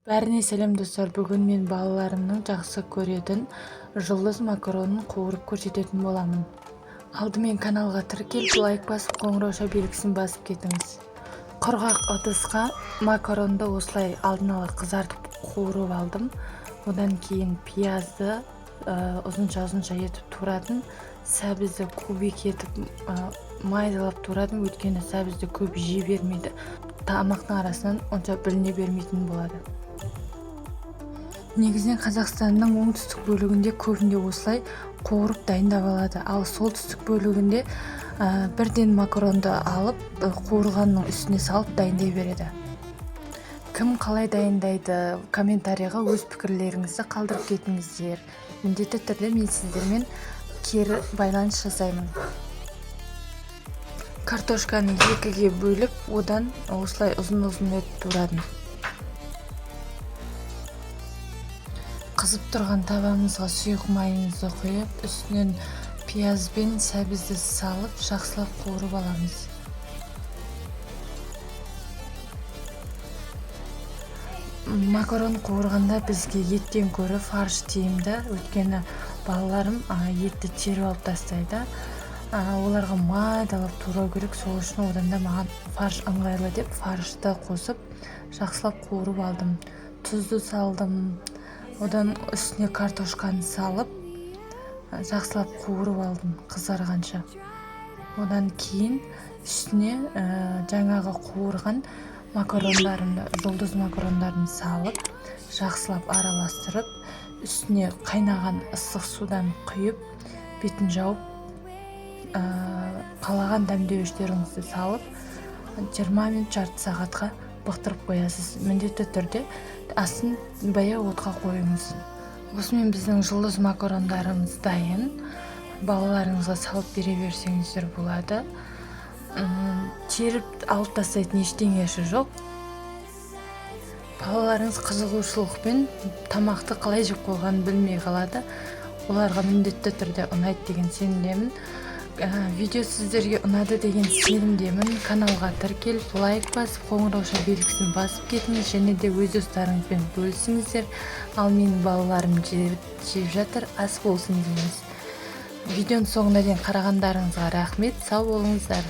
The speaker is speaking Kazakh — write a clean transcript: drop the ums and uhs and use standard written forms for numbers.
Бәріне сәлем, достар! Бүгін мен балаларымның жақсы көретін жұлдыз макаронын қуырып көрсететін боламын. Алдымен каналға тіркеліп, лайк басып, қоңырауша белгісін басып кетіңіз. Құрғақ ыдысқа макаронды осылай алдын ала қызартып, қуырып алдым. Одан кейін пиязды ұзынша ұзынша етіп турадым, сәбізді кубик етіп, майдалап турадым, өйткені сәбізді көп жей бермейді, тамақтың арасынан онша біліне бермейтін болады. Негізінен Қазақстанның оңтүстік бөлігінде көбінде осылай қуырып дайындап алады, ал солтүстік бөлігінде бірден макаронды алып, қуырғанның үстіне салып дайындай береді. Кім қалай дайындайды, комментарийға өз пікірлеріңізді қалдырып кетіңіздер. Міндетті түрде мен сіздермен кері байланыс жасаймын. Картошканы екіге бөліп, одан осылай ұзын ұзын етіп турадым. Қызып тұрған табамызға сұйық майымызды құйып, үстінен пияз бен сәбізді салып, жақсылап қуырып аламыз. Макарон қуырғанда бізге еттен гөрі фарш тиімді, өйткені балаларым етті теріп алып тастайды, оларға майдалап турау керек. Сол үшін одан да маған фарш ыңғайлы деп, фаршты қосып, жақсылап қуырып алдым. Тұзды салдым, одан үстіне картошканы салып, жақсылап қуырып алдым қызарғанша. Одан кейін үстіне жаңағы қуырған макарондарымды, жұлдыз макарондарын салып, жақсылап араластырып, үстіне қайнаған ыстық судан құйып, бетін жауып, қалаған дәмдеуіштеріңізді салып, 20 минут, жарты сағатқа бықтырып қоясыз. Міндетті түрде астын баяу отқа қойыңыз. Осымен біздің жұлдыз макарондарымыз дайын. Балаларыңызға салып бере берсеңіздер болады. Теріп алып тастайтын ештеңесі жоқ. Балаларыңыз қызығушылықпен тамақты қалай жеп қойғанын білмей қалады. Оларға міндетті түрде ұнайды деген сенімдемін. Видео сіздерге ұнады деген сенімдемін. Каналға тіркеліп, лайк басып, қоңырауша белгісін басып кетіңіз және де өз достарыңызбен бөлісіңіздер. Ал менің балаларым жеп жатыр, ас болсын дейміз. Видеоның соңына дейін қарағандарыңызға рахмет, сау болыңыздар.